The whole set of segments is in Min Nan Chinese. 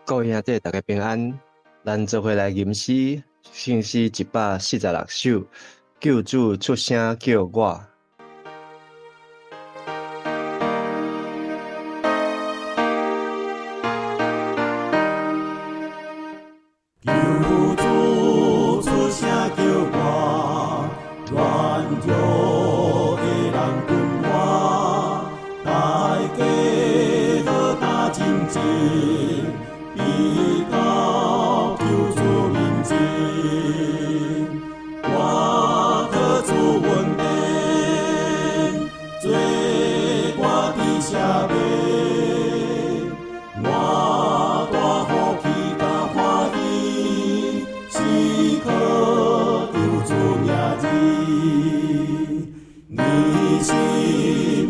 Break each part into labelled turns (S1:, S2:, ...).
S1: 各位兄弟，大家平安。咱做伙來吟詩，聖詩146首，救主出聲叫我。
S2: 救主出聲叫我，軟弱的人跟我，大家好打精進，比到救主面前。我靠主恩典，做我佇啥欲，我大福氣佮歡喜，是靠救主名字。你心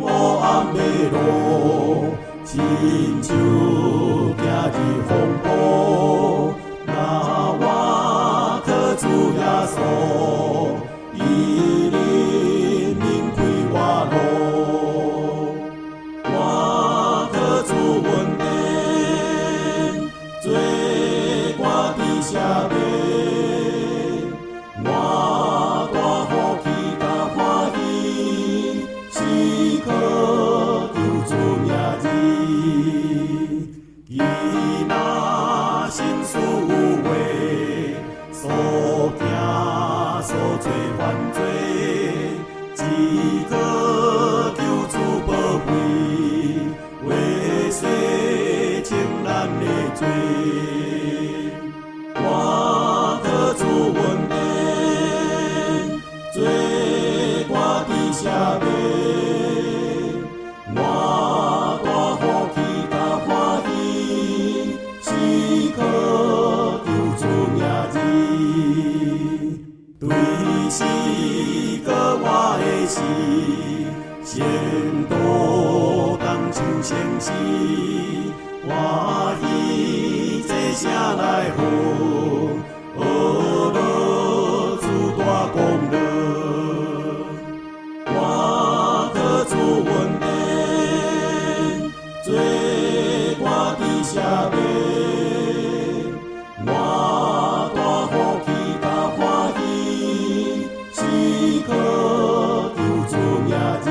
S2: 黑暗迷路，親像行入風暴，若我靠主耶穌，伊能明開我路。我靠主恩典，做我佇啥欲，我大福氣佮歡喜，是靠救主名字。伊若心思有話，所行所做犯罪，只靠救主寶血，會洗清咱的罪。我靠主恩典，做我佇啥欲，我大福氣佮歡喜，是靠救主名字。對死閣活的時，聖徒同唱聖詩，歡喜這聲來賀，呵樂主大功勞。我靠主恩典，做我佇啥欲，我大福氣佮歡喜，是靠救主名字。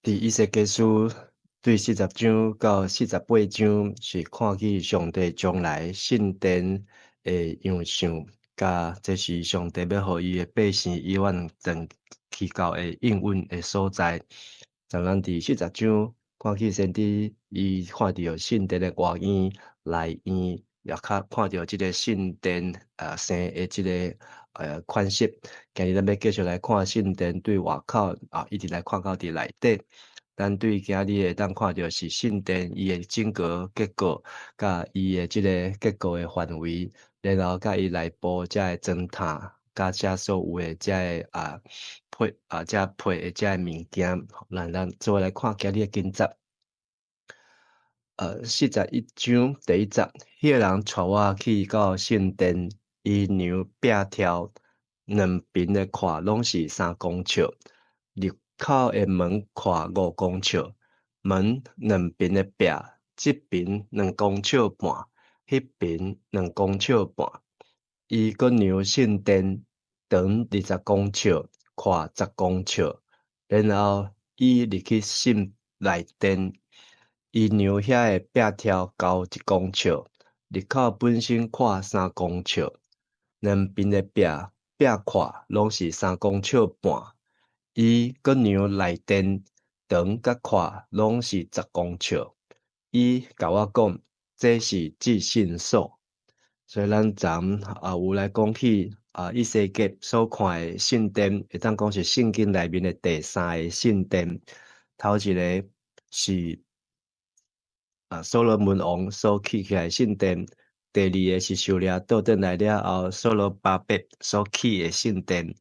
S1: 佇以西結書對40章到48章，是看見上帝將來聖殿的樣相，佮這是上帝欲予伊的百姓永遠轉去到的應允的所在。像咱佇四十章看見先知伊看著聖殿的外院、內院，也較看著這个聖殿生的這个款式。今日咱欲繼續來看聖殿對外口啊，一直來看到佇內底。咱對今日會當看著是聖殿伊的整個結構，佮伊的這个結構的範圍，然後佮伊內部遮个磚塔，佮遮所有的遮个配啊遮配的遮个物件，咱做伙來看今日的經節。41章第一節，彼个人帶我去到聖殿，伊量壁條兩爿的闊攏是3公尺，入口的門闊5公尺，門兩爿的壁，這爿2公尺半，彼爿2公尺半。伊閣量聖殿長20公尺，闊10公尺，然後伊入去聖內殿，伊量遐个壁條高1公尺，入口本身闊3公尺，兩邊的壁壁闊攏是3公尺半。伊閣量內殿長佮闊攏是10公尺。伊共我講，這是至聖所。所以咱昨有來講起以西結所看的聖殿，會當講是聖經內面的第三个聖殿。頭一个是所羅門王所起起來聖殿，第二个是受掠倒轉來了後，所羅巴伯所起的聖殿，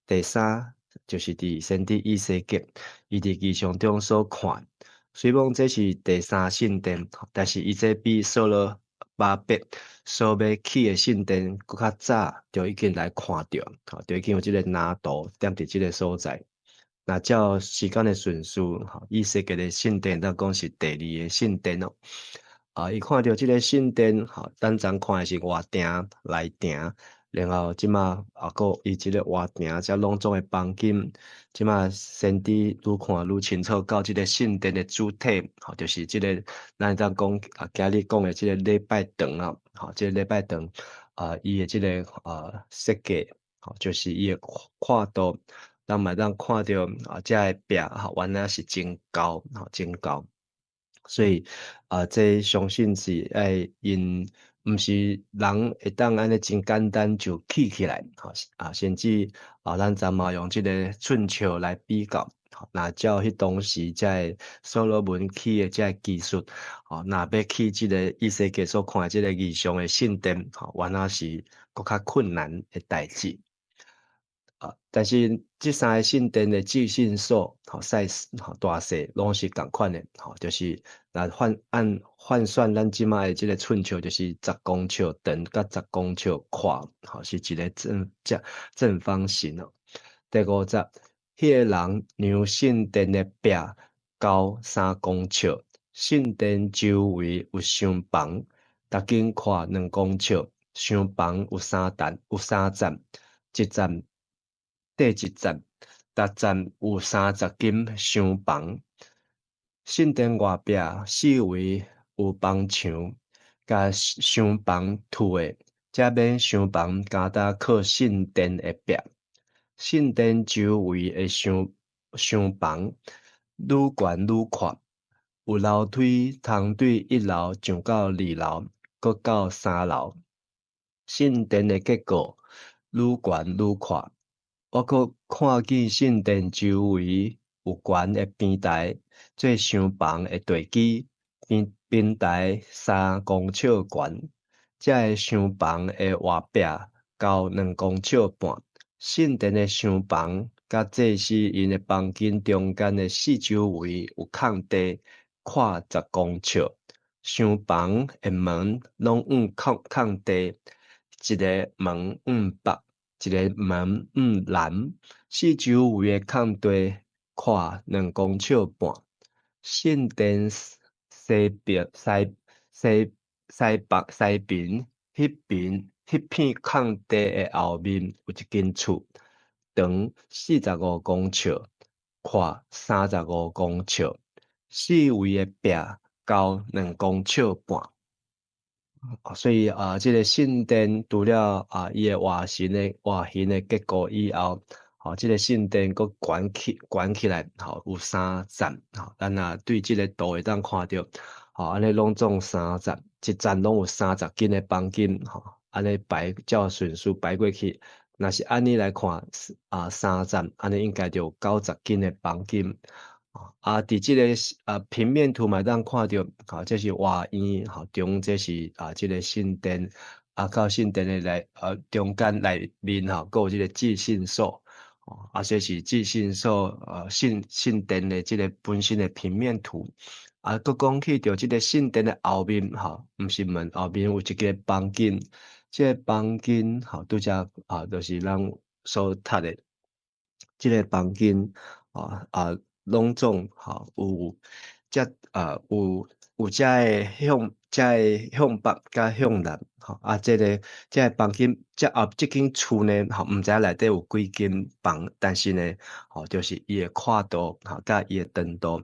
S1: 第三就是佇先知以西結伊佇異象中所看。雖講這是第三聖殿，但是伊這比所羅巴伯所欲起的聖殿閣較早，就已經來看著，就已經有這个藍圖踮佇這个所在。若照時間的順序，吼，以西結的聖殿當講是第二个聖殿咯。啊，伊看著這个聖殿，吼，咱昨看的是外埕、內埕，然後這馬啊，閣伊這个外埕遮攏總的房間，這馬先知愈看愈清楚，到這个聖殿的主體，吼，就是這个咱會當講啊，今日講的這个禮拜堂啊，吼，這个禮拜堂啊，伊的這个啊設計，吼，就是伊的闊度，咱嘛會當看著啊，遮的壁吼，原來是真高，吼，真高。所以啊，這相信是愛𪜶毋是人會當按呢真簡單就起起來，吼啊，甚至啊，咱昨嘛用這个寸尺來比較，若照彼當時遮个所羅門起的遮个技術，吼，若欲起這个以西結所看的這个異象的聖殿，吼，原來是閣較困難的代誌。啊，但是這三个聖殿的至聖所，吼，size 吼大細攏是仝款的，吼，就是若換按換算咱這馬的這个寸尺，就是10公尺長佮10公尺寬，吼，是一个正方形哦。第五節，彼个人量聖殿的壁高3公尺，聖殿周圍有廂房，逐間闊2公尺，廂房有三層，有三層，一層綴一層，逐層有30斤廂房。聖殿外壁四圍有房牆，共廂房塗的，才免廂房焦焦靠聖殿的壁。聖殿周圍的廂房愈懸愈闊，有樓梯通對一樓上到二樓，閣到三樓。聖殿的結構愈懸愈闊。我閣看見聖殿周圍有懸的平台，做廂房的地基，平台3公尺懸。這个廂房的外壁高2公尺半。聖殿的廂房佮祭司𪜶的房間中間的四周圍有空地，闊10公尺。廂房的門攏向空地，一个門向北，一个門向南。四周圍的空地闊2公尺半。聖殿西邊西西西北西邊彼邊彼片空地的後面有一間厝，長45公尺，闊35公尺，四圍的壁高2公尺半。所以啊，這个聖殿除了啊，伊的外形的結構以後，吼，這个聖殿閣懸起來，吼，有三層，吼，咱若對這个圖會當看著，吼，按呢攏總三層，一層攏有30間的房間，吼，按呢排照順序排過去，若是按呢來看，啊，三層，按呢應該就有90間的房間。啊，佇這个啊平面圖嘛會當看著，吼，這是外院，吼，中這是啊這个聖殿，啊到聖殿的內中間內面吼，閣有這个至聖所，啊，這是至聖所聖殿的這个本身的平面圖。啊，閣講起著這个聖殿的後面，吼，毋是門後面有一个房間，這个房間吼，拄才啊，就是咱所讀的這个房間，啊啊。攏總吼有遮啊有遮个向北佮向南吼啊，這个房間這後這間厝呢吼，毋知內底有幾間房，但是呢吼，就是伊的闊度吼，佮伊的長度，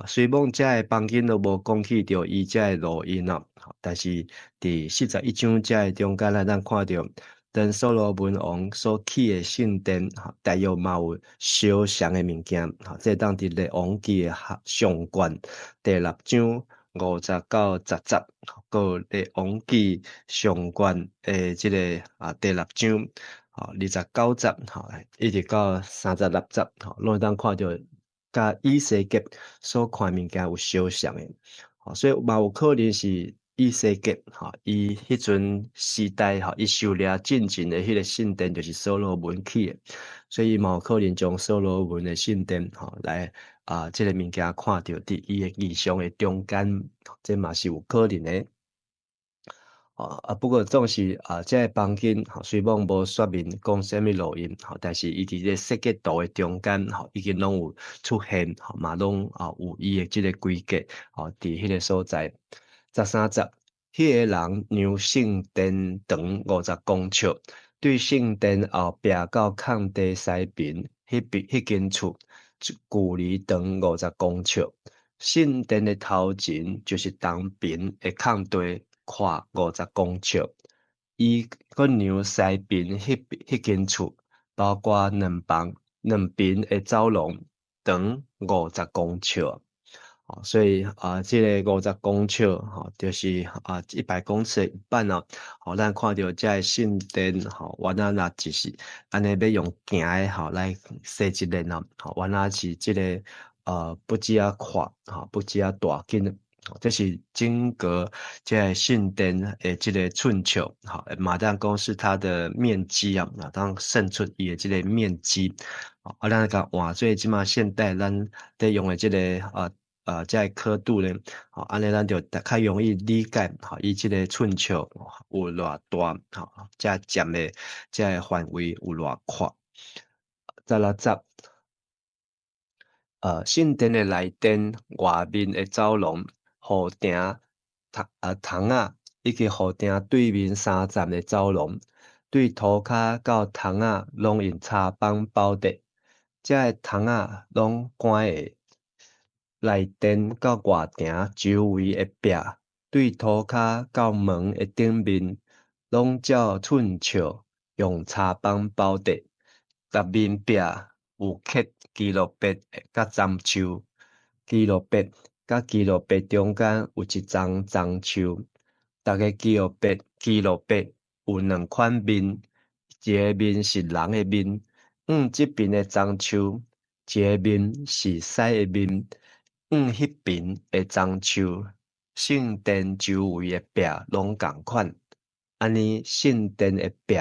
S1: 雖罔遮个房間都無講起著伊遮个路面哦，但是佇41章遮个中間，咱當看著當所羅門王所起的聖殿，吼，大約嘛有相像的物件，吼，這當佇列王紀的上卷第六章5節到10節，閣列王紀上卷的這个啊第六章，吼，29節，吼，一直到36節，吼，攏會當看著佮以西結所看的物件有相像的，吼，所以嘛有可能是以西結，吼，伊彼陣時代，吼，伊受掠進前的彼个聖殿就是所羅門起的，所以嘛有可能將所羅門的聖殿，吼，來啊，這个物件看著佇伊的異象的中間，這嘛是有可能的。啊，不過總是啊，這个房間吼，雖罔無說明講啥物路用，吼，但是伊佇這設計圖的中間，吼，已經攏有出現，吼，嘛攏啊有伊的這個規格，吼，佇彼个所在。13節，彼个人量聖殿長50公尺，對聖殿後壁到空地西爿彼邊彼間厝，距離長50公尺。聖殿的頭前就是東爿的空地，闊50公尺。伊閣量西爿彼間厝，包括兩房兩邊的走廊，長五十公尺。所以啊，這个五十公尺，吼，就是啊100公尺的一半哦。吼，咱看著這个聖殿，吼，原來若只是按呢欲用行的，吼，來踅一輪哦，吼，原來是這个不止仔闊，吼，不止仔大間，這是整個這个聖殿的這个寸尺，吼，嘛當講是它的面積啊，當算出伊的這个面積。啊，咱共換做這馬現代咱佇用的這个這个刻度呢，吼，按呢咱就較容易理解，吼，伊這个寸尺有偌大，吼，這佔的這个範圍有偌闊。16節，聖殿的內殿外面的走廊、雨亭、窗仔，以及雨亭對面三層的走廊，對塗跤到窗仔攏用柴枋包著，這个窗仔攏關的。內殿到外埕周圍的壁，對塗跤到門的頂面，攏照寸尺用柴枋包著。逐面壁有刻基路伯佮棕樹，基路伯佮基路伯中間有一叢棕樹。逐个基路伯有兩款面，一个面是人的面，向這爿的棕樹；一个面是獅的面，向彼爿的棕樹。聖殿周圍的壁攏仝款，按呢聖殿的壁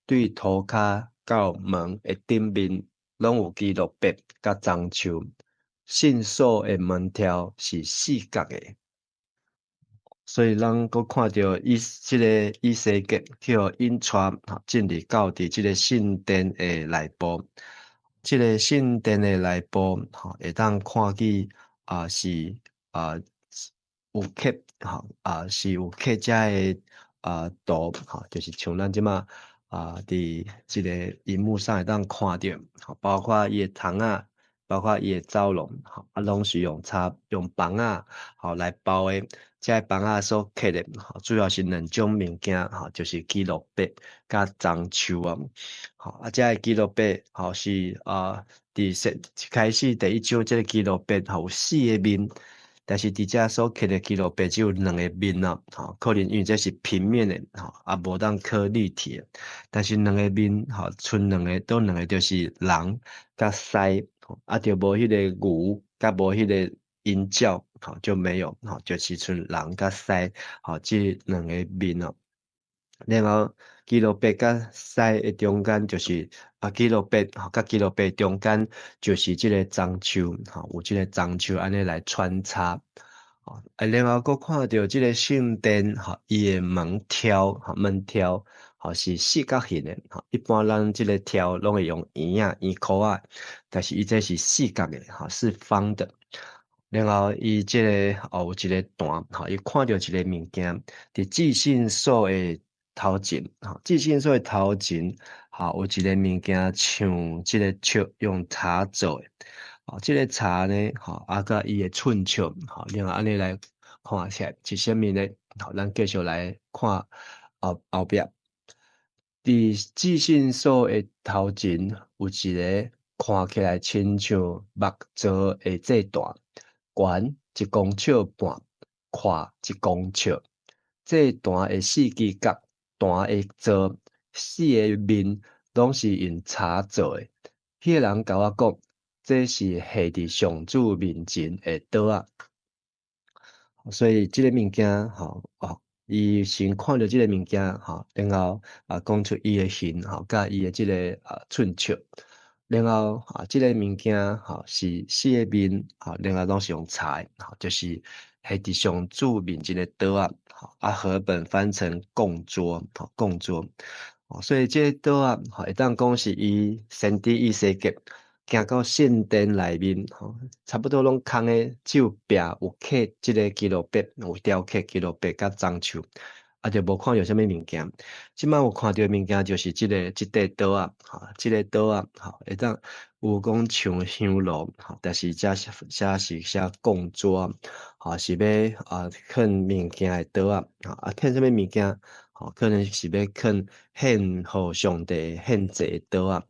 S1: 對塗跤到門的頂面，攏有基路伯佮棕樹。聖所的門柱是四角的，所以咱閣看著以這个以西結去予引帶進入到佇這个聖殿的內部。這个聖殿的內部，吼，會當看見啊是啊有刻，吼啊是有刻這个啊圖，吼，就是像咱這馬啊佇這个螢幕上會當看著，吼，包括伊的窗仔，包括伊的走廊，吼，啊，攏是用柴用枋仔，吼來包的。這个枋仔所刻的，吼，主要是兩種物件，吼，就是基路伯佮棕樹啊。吼，啊，這个基路伯，吼是啊，佇一開始第一章這个基路伯，吼有四个面，但是佇遮所刻的基路伯只有兩个面啊，吼，可能因為這是平面的，吼，啊，無當刻立體的。但是兩个面，吼，賰兩个，佗兩个就是人佮獅，啊，就無彼个牛，佮無彼个鷹鳥，吼，就沒有，吼，就是賰人佮獅，吼，這兩个面哦。然後基路伯佮獅的中間就是啊，基路伯吼佮基路伯中間就是這个棕樹，吼，有這个棕樹按呢來穿插。啊，然後閣看著這个聖殿，吼，伊的門柱，吼，門柱，吼是四角形的，吼，一般咱這个柱攏會用圓仔、圓箍仔，但是伊這是四角的，吼，是方的。然後伊這个哦有一个壇，吼，伊看著一个物件，佇至聖所的頭前，吼，至聖所的頭前，吼，有一個物件像這个尺用柴做的，吼，這个柴呢，吼，啊，佮伊的寸尺，吼，另外按呢來看起來是啥物呢？吼，咱繼續來看後後壁，佇至聖所的頭前有一个看起來親像木做的祭壇，懸1.5公尺，闊1公尺。祭壇的四支角，壇的座，四个面攏是用柴做的。彼个人共我講，這是獻佇上主面前的桌仔。所以這个物件，吼哦，伊先看著這个物件，吼，然後啊講出伊的形，吼，佮伊的這个啊寸尺。然後啊，這个物件，吼是四个面，吼，然後攏是用柴，吼，就是獻佇上主面前的桌仔。啊，和本翻成供桌，吼，供桌。所以這个桌仔，吼，會當講是伊先知以西結行到聖殿內面，吼，差不多攏空的，只有壁有刻這个基路伯，有雕刻基路伯佮樟樹，啊，就無看著啥物物件。這擺有看著的物件就是這个這塊桌仔，吼，這个桌仔，吼，會當有講像香爐，吼，但是這是寫是寫供桌，吼，是欲啊囥物件的桌仔，吼，啊囥啥物物件？吼，可能是欲囥獻予上帝獻祭的桌仔。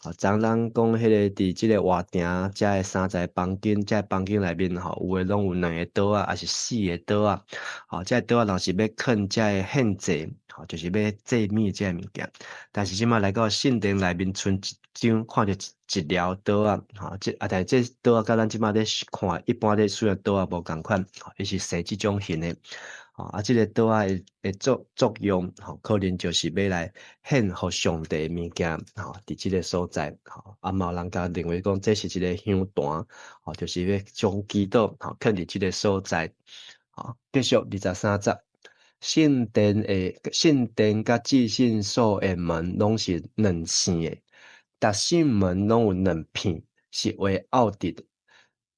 S1: 吼，昨咱講彼个佇這个活埕遮的三層房間，這个房間內面吼，有的攏有兩個桌仔，抑是四个桌仔。吼，這个桌仔若是欲囥這个獻祭，吼，就是欲祭物這个物件。但是這擺來到聖殿內面，賰一張看著一寮桌仔，吼，這啊，但是這桌仔佮咱這擺咧看一般咧使用桌仔無仝款，伊是生這種形的。吼，啊，這个桌仔的的作用，吼，可能就是欲來獻予上帝的物件，吼，佇這个所在，吼，啊，嘛有人共認為講這是一个香壇，吼，就是欲將祈禱，吼，囥佇這个所在。吼，繼續23節，聖殿的聖殿佮至聖所的門攏是兩扇的，逐扇門攏有兩片，是畫拗直的。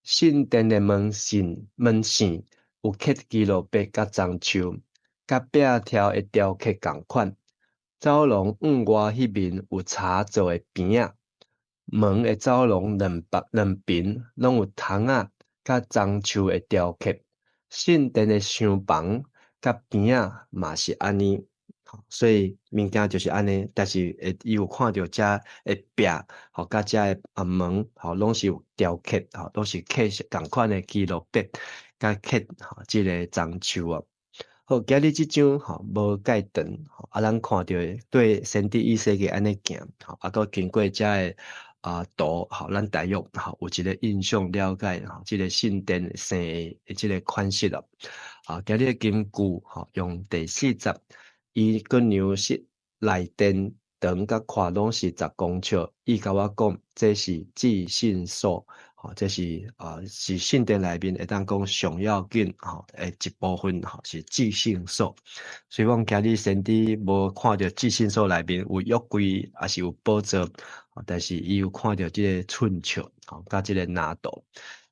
S1: 聖殿的門扇有刻基路伯佮樟樹，佮壁柱的雕刻仝款。走廊向外彼面有柴做的邊仔，門的走廊兩北兩邊攏有窗仔佮樟樹的雕刻。聖殿的廂房佮邊仔嘛是按呢，所以物件就是按呢。但是會伊有看著遮的壁，吼，佮遮的啊門，吼，攏是有雕刻，吼，攏是刻仝款的基路伯。佮刻吼，這个樟樹哦。好，今日這章吼無蓋長，啊，咱看著的對先知以西結按呢行，吼，啊，閣經過遮的啊圖，吼，咱大約吼有一个印象了解，吼，這个聖殿生的這个款式咯。啊，今日的金句吼，用第四節，伊閣量室內殿長佮寬攏是10公尺，伊共我講，這是至聖所。吼，這是啊，是聖殿內面會當講上要緊吼的一部分吼，是至聖所。所以講今日先知無看著至聖所內面有約櫃，抑是有寶座，但是伊有看著這个寸尺，吼，佮這个拿度。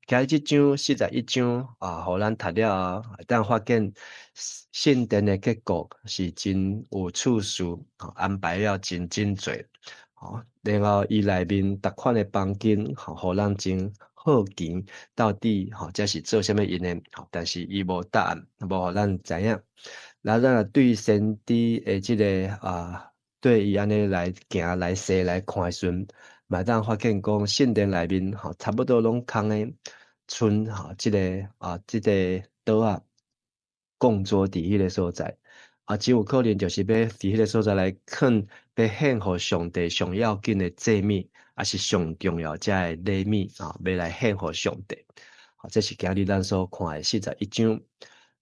S1: 今日這章41章啊，予咱讀了後，會當發現聖殿的結構是真有次序，安排了真真濟。吼，然後伊內面逐款的房間，吼，予咱真好奇到底吼，這是做啥物用的？吼，但是伊無答案，無予咱知影。那咱若對先知的這个啊，對伊按呢來行來踅來看的時陣，嘛會當發現講聖殿內面吼，差不多攏空的，賰吼這个啊，這个桌仔供桌佇彼个所在，啊，只有可能就是欲佇彼个所在來囥，欲獻予上帝上要緊的祭物，抑是上重要遮的禮物啊，欲來獻予上帝。好，這是今日咱所看的41章。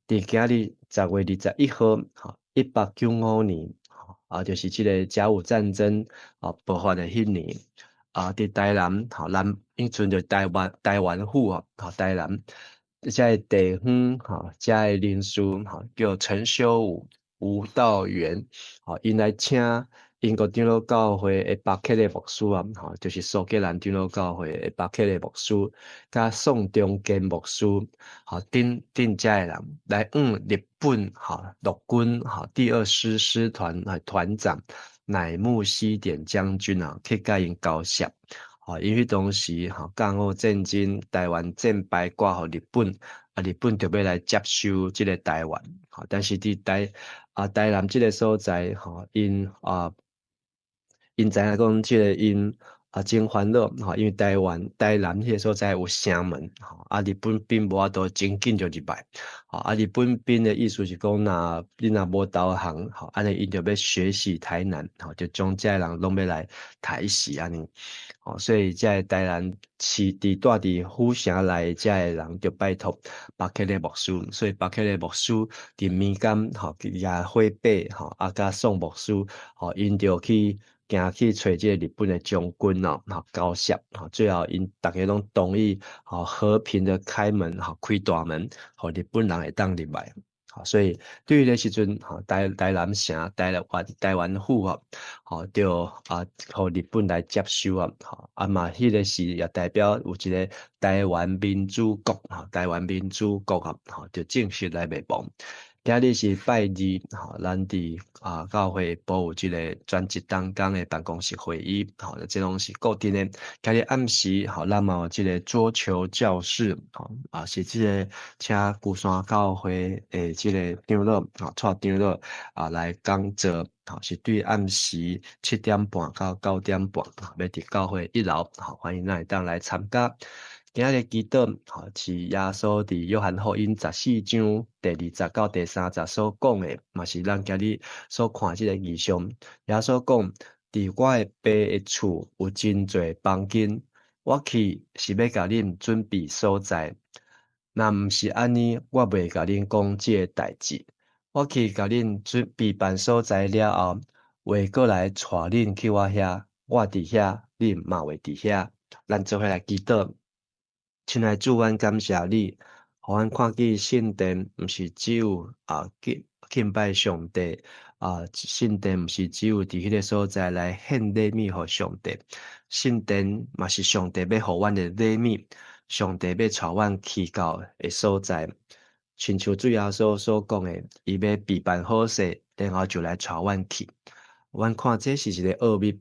S1: 佇今日10月21號，吼，1895年，啊，就是這个甲午戰爭啊爆發的彼年，啊，佇台南，吼，南彼陣就台灣台灣府啊，吼，台南遮个地方，吼，遮个人士，吼，叫陳修武、吳道元，吼，𪜶來請英國長老教會的巴克的牧師啊，吼，就是蘇格蘭長老教會的巴克的牧師，佮宋中堅牧師，吼，等等遮个人來向日本吼陸軍吼第二師師團團長乃木希典將軍啊，去共𪜶交涉。吼，因為當時吼甲午戰爭，台灣戰敗掛予日本，啊，日本就欲來接收這个台灣，吼，但是佇台南這个所在，吼，𪜶啊。𪜶知影講，這个𪜶啊真煩惱吼，因為台灣台南彼个所在有城門，吼啊日本兵無法度真緊就入來，吼啊日本兵的意思是講，若你若無投降，吼按呢𪜶就欲血洗台南，吼就將遮个人攏欲來刣死按呢，吼所以遮个台南市佇蹛佇府城內遮个人就拜託巴克的牧師，所以巴克的牧師佇民間吼舉火把吼啊佮宋牧師吼𪜶就去。行去揣這个日本的將軍哦，吼交涉，吼最後𪜶逐家攏同意，吼和平的開門，吼開大門，予日本人會當入來。所以對彼个時陣，吼台南城、台灣府啊，吼就啊，予日本來接收啊，吼啊嘛，彼个時也代表有一个台灣民主國，吼台灣民主國啊，吼就正式來滅亡。今日是拜二，吼，咱佇啊教會部有這个專職同工的辦公室會議，吼，這攏是固定的。今日暗時，吼，咱嘛有這个桌球教室，吼，啊是這个請龜山教會的這个長老，吼，蔡長老啊來講座，吼，是對暗時7點半到9點半，欲佇教會一樓，吼，歡迎咱會當來參加。今日祈禱，吼是耶穌佇約翰福音14章第2節到第3節所講的，嘛是咱今日所看這个異象。耶穌講：佇我的爸的厝有真濟房間，我去是欲共恁準備所在。若毋是按呢，我袂共恁講這个代誌。我去共恁準備辦所在了後，會閣來帶恁去我遐，我佇遐，恁嘛會佇遐。咱做伙來祈禱。親愛主，阮感謝你，予阮看見聖殿，毋是只有啊敬拜上帝啊，聖殿毋是只有佇彼个所在來獻禮物予上帝，聖殿嘛是上帝欲予阮的禮物，上帝欲帶阮去到的所在。親像主耶穌所講的，伊欲備辦好勢，然後就來帶阮去。阮看這是一个奧秘，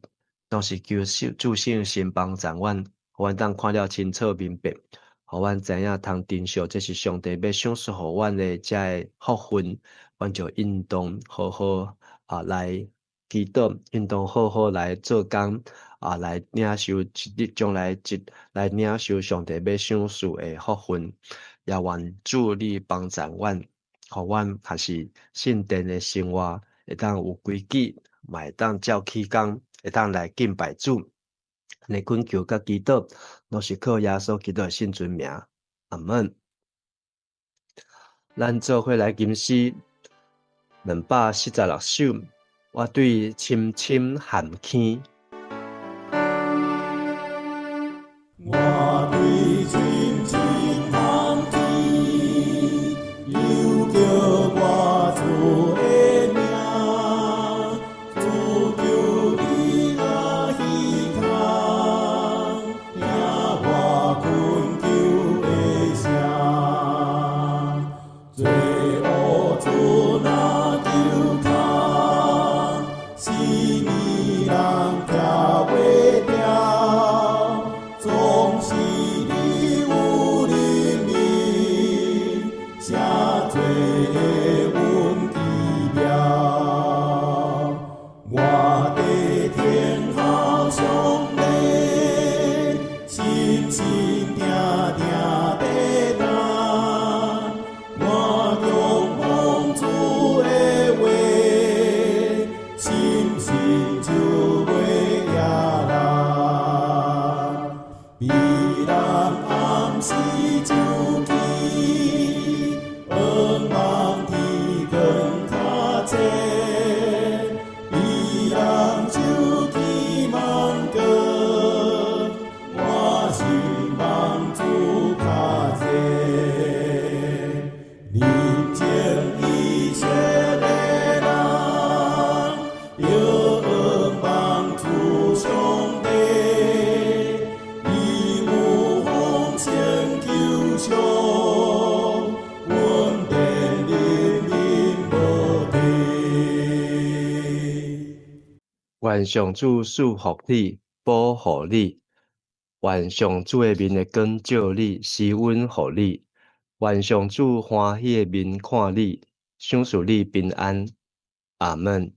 S1: 當時求主聖神幫助阮。予阮當看了清楚明白，予阮知影通珍惜，這是上帝欲賞賜予阮的這个福分，阮就應當好好啊來祈禱，應當好好來做工啊，來領受一日將來一來領受上帝欲賞賜的福分。也願主你幫助阮，予阮若是聖殿的生活會當有規矩，嘛會當照起工，會當來敬拜主。按呢懇求佮祈禱，攏是靠耶穌基督的聖尊名，阿門。咱做伙來吟詩246首，我對深深陷坑。
S2: 我對深深陷坑，又叫我主的名，主求你若彼空，聽我懇求的聲，罪惡主若求空，死暝人徛袂牢，總是你有憐憫，寫做的阮奇妙。我佇天候上帝，深深定定地等，我仰望主的話，深信就袂野人。彼人暗時就起，向望天光較濟。彼人手起望光，我心望主較濟。認真以色列人，著向望主上帝，伊有豐盛救贖，恩典人民無底。
S1: 願上主賜福你，保護你；願上主的面會光照你，施恩予你；願上主歡喜的面看你，賞賜你平安。阿門。